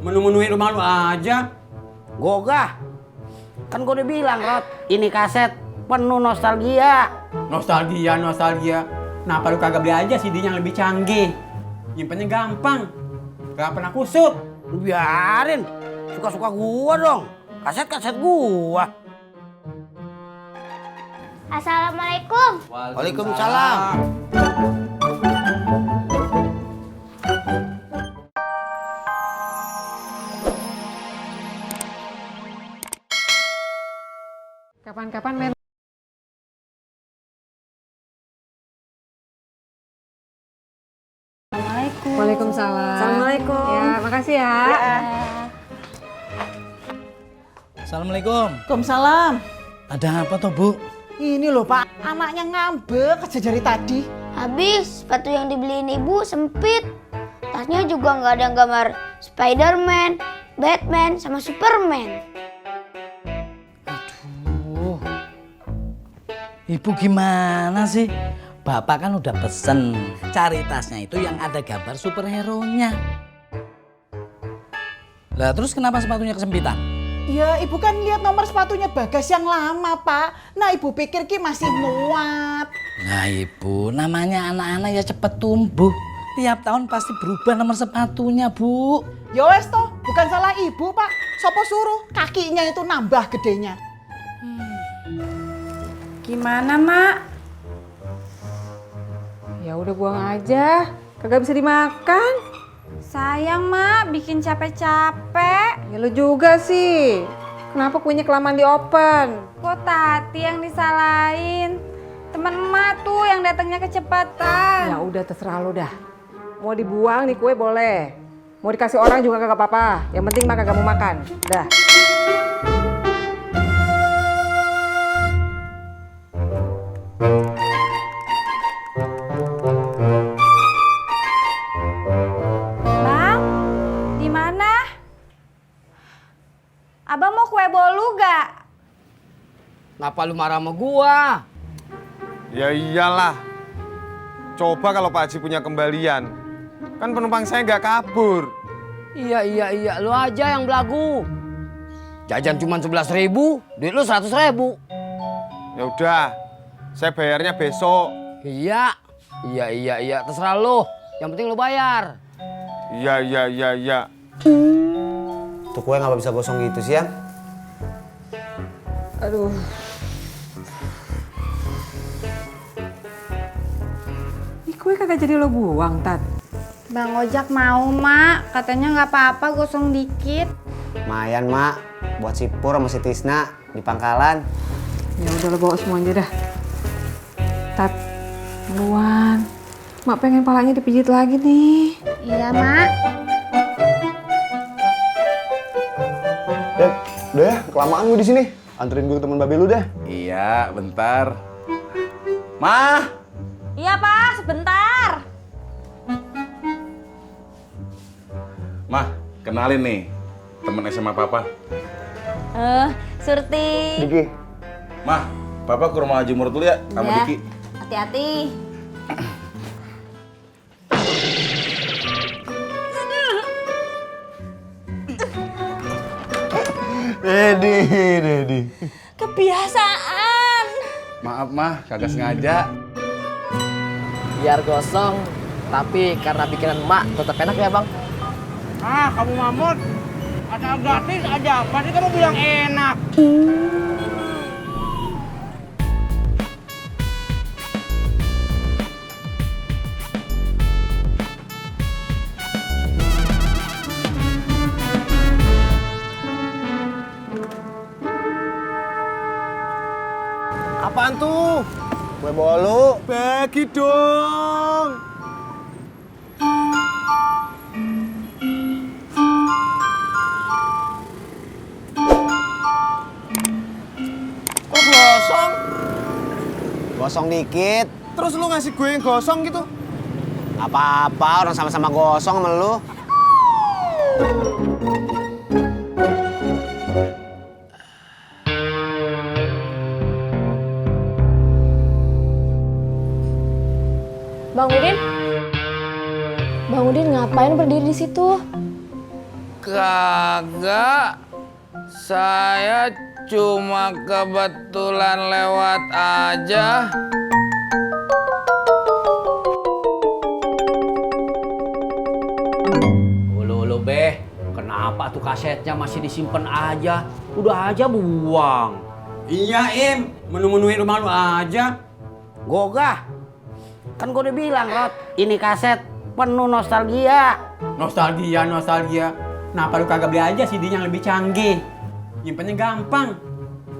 Menu-menuin rumah lu aja. Gogah. Kan gue udah bilang, Rod, ini kaset penuh nostalgia. Nostalgia. Kenapa lu kagak beli aja CD yang lebih canggih? Nyimpennya gampang. Gak pernah kusut. Biarin. Suka-suka gua dong. Kaset gua. Assalamualaikum. Waalaikumsalam. Kapan-kapan main. Assalamualaikum. Waalaikumsalam. Assalamualaikum. Ya, makasih ya. Assalamualaikum. Waalaikumsalam. Ada apa toh, Bu? Ini loh Pak, anaknya ngambek aja dari tadi. Habis sepatu yang dibeliin ibu sempit. Tasnya juga nggak ada gambar Spider-Man, Batman, sama Superman. Aduh. Ibu gimana sih? Bapak kan udah pesen cari tasnya itu yang ada gambar superhero-nya. Lah terus kenapa sepatunya kesempitan? Ya ibu kan lihat nomor sepatunya Bagas yang lama Pak. Nah ibu pikir ki masih muat. Nah ibu, namanya anak-anak ya cepet tumbuh. Tiap tahun pasti berubah nomor sepatunya, Bu. Ya wes toh, bukan salah ibu Pak. Sopo suruh kakinya itu nambah gedenya. Gimana, Mak? Ya udah buang aja. Kagak bisa dimakan. Sayang, Mak, bikin capek-capek. Ya lu juga sih. Kenapa kuenya kelamaan di open? Kok Tati yang disalahin? Temen emak tuh yang datangnya kecepatan. Ya udah terserah lu dah. Mau dibuang nih kue boleh. Mau dikasih orang juga kagak apa-apa. Yang penting mak kagak mau makan. Dah. Bang, di mana? Abang mau kue bolu gak? Ngapa lu marah sama gua? Ya iyalah. Coba kalau Pak Haji punya kembalian. Kan penumpang saya nggak kabur. Iya, lu aja yang belagu. Jajan cuma 11.000, duit lu 100.000. Ya udah, saya bayarnya besok. Iya, terserah lu. Yang penting lu bayar. Iya. Tuh kue nggak bisa gosong gitu sih ya? Aduh. Ini kue kagak jadi lo buang, Tat. Bang Ojak mau, Mak. Katanya nggak apa-apa, gosong dikit. Lumayan mak, buat si Pur sama si Tisna di pangkalan. Ya udah lo bawa semua aja dah. Tat, duluan. Mak pengen palanya dipijit lagi nih. Iya, Mak. Dad, udah ya, kelamaan gue di sini. Anterin gue ke temen babe lu deh. Iya, bentar. Mah, Iya, Pak, sebentar. Mah, kenalin nih temen SMA Papa. Surti. Diki. Mah, Papa ke rumah Haji Murad dulu ya sama Ya. Diki. Hati-hati. Dedi. Kebiasaan. Maaf Mah, kagak sengaja. Biar gosong, tapi karena pikiran emak tetap enak ya bang. Ah, kamu mamut. Asal gratis aja, pasti kamu bilang enak. Apaan tuh? Kue bolu. Bagi dong. Kok gosong? Gosong dikit. Terus lu ngasih gue yang gosong gitu? Apa-apa, orang sama-sama gosong sama lu. Bang Udin? Bang Udin ngapain berdiri di situ? Kagak. Saya cuma kebetulan lewat aja. Ulu Beh, kenapa tuh kasetnya masih disimpan aja? Udah aja buang. Iya, Im. Menu-menuin rumah lu aja. Gogah. Kan gue udah bilang, Rod, ini kaset penuh nostalgia. Nostalgia. Kenapa lu kagak beli aja CD yang lebih canggih? Nyimpennya gampang.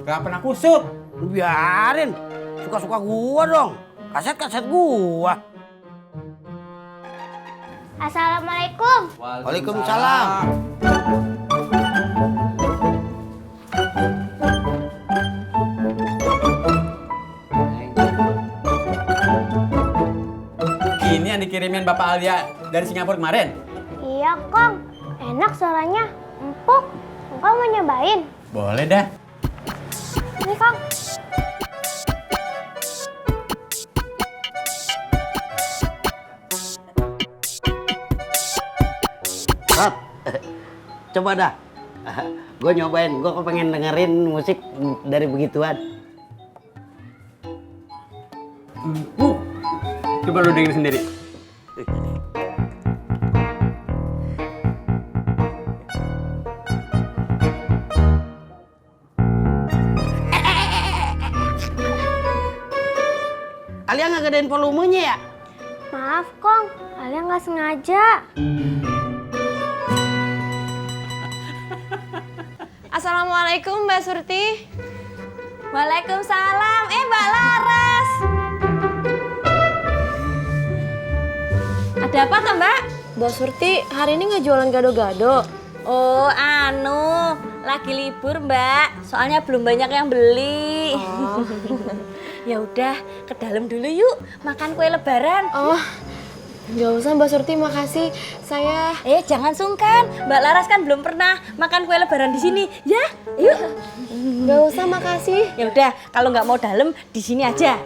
Gak pernah kusut. Biarin. Suka-suka gua dong. Kaset-kaset gua. Assalamualaikum. Waalaikumsalam. Ini yang dikirimin Bapak Alia dari Singapura kemarin. Iya, Kong. Enak suaranya. Empuk. Kong mau nyobain? Boleh dah. Ini, Kong. Rod, coba dah. Gue nyobain, gue pengen dengerin musik dari begituan. Coba lu dengerin sendiri. Kalian nggak gedein volumenya ya? Maaf, Kong. Kalian nggak sengaja. Assalamualaikum Mbak Surti. Waalaikumsalam. Mbak Laras. Ada apa toh, Mbak? Mbak Surti hari ini nggak jualan gado-gado. Oh, lagi libur, Mbak. Soalnya belum banyak yang beli. Oh. Ya udah, ke dalam dulu yuk. Makan kue lebaran. Oh. Nggak usah Mbak Surti, makasih. Saya... Jangan sungkan. Mbak Laras kan belum pernah makan kue lebaran di sini. Ya, yuk. Nggak usah, makasih. Ya udah, kalau nggak mau dalam, di sini aja.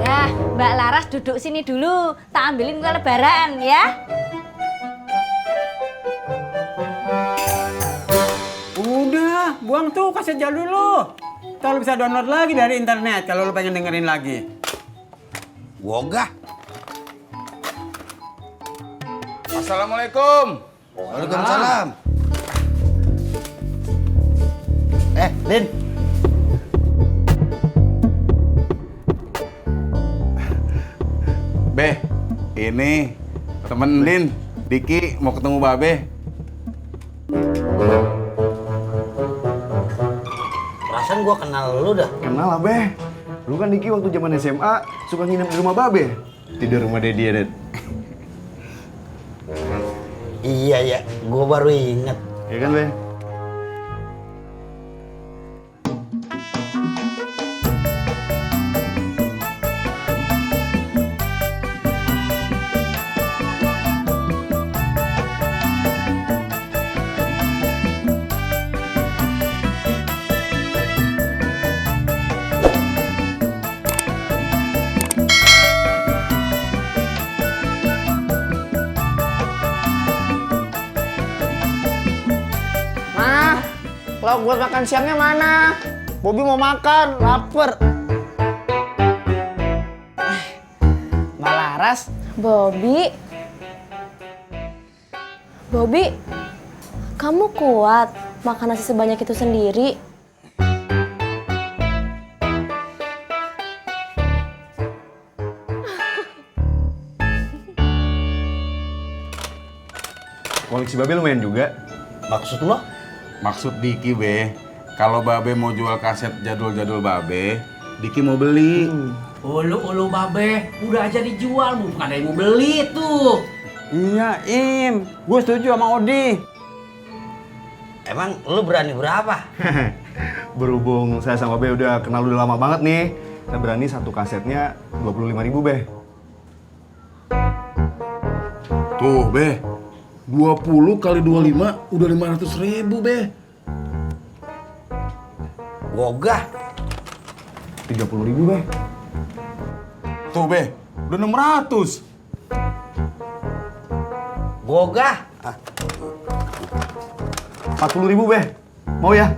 Ya, Mbak Laras duduk sini dulu. Tak ambilin kue lebaran, ya. Udah, buang tuh kaset jadul lu. Ntar lu bisa download lagi dari internet kalau lu pengen dengerin lagi. Wogah. Assalamualaikum. Waalaikumsalam. Lin. Beh, ini temen Lin, Diki mau ketemu Babe. Perasaan gua kenal lu dah. Kenal lah, Beh. Lu kan Diki waktu zaman SMA suka nginep di rumah Babe. Tidur rumah Dedi ya, Ded. Iya ya, gua baru inget. Iya kan, Beh? Lauk buat makan siangnya mana? Bobby mau makan, lapar. Mbak Laras. Bobby, kamu kuat makan nasi sebanyak itu sendiri? Koleksi Babe lumayan juga. Maksud lo? Maksud Diki, Be, kalau Babe mau jual kaset jadul-jadul Babe, Diki mau beli. Ulu Babe, udah aja dijual, bukan ada yang mau beli tuh. Iya, Im. Gue setuju sama Odi. Emang lu berani berapa? Berhubung saya sama Babe udah kenal udah lama banget nih, saya berani satu kasetnya 25.000, Beh. Tuh, Be, 20 kali 25 udah 500.000, Be. Gogah. 30.000, Beh. Tuh, Be, udah 600. Gogah. 40.000 Be. Mau ya?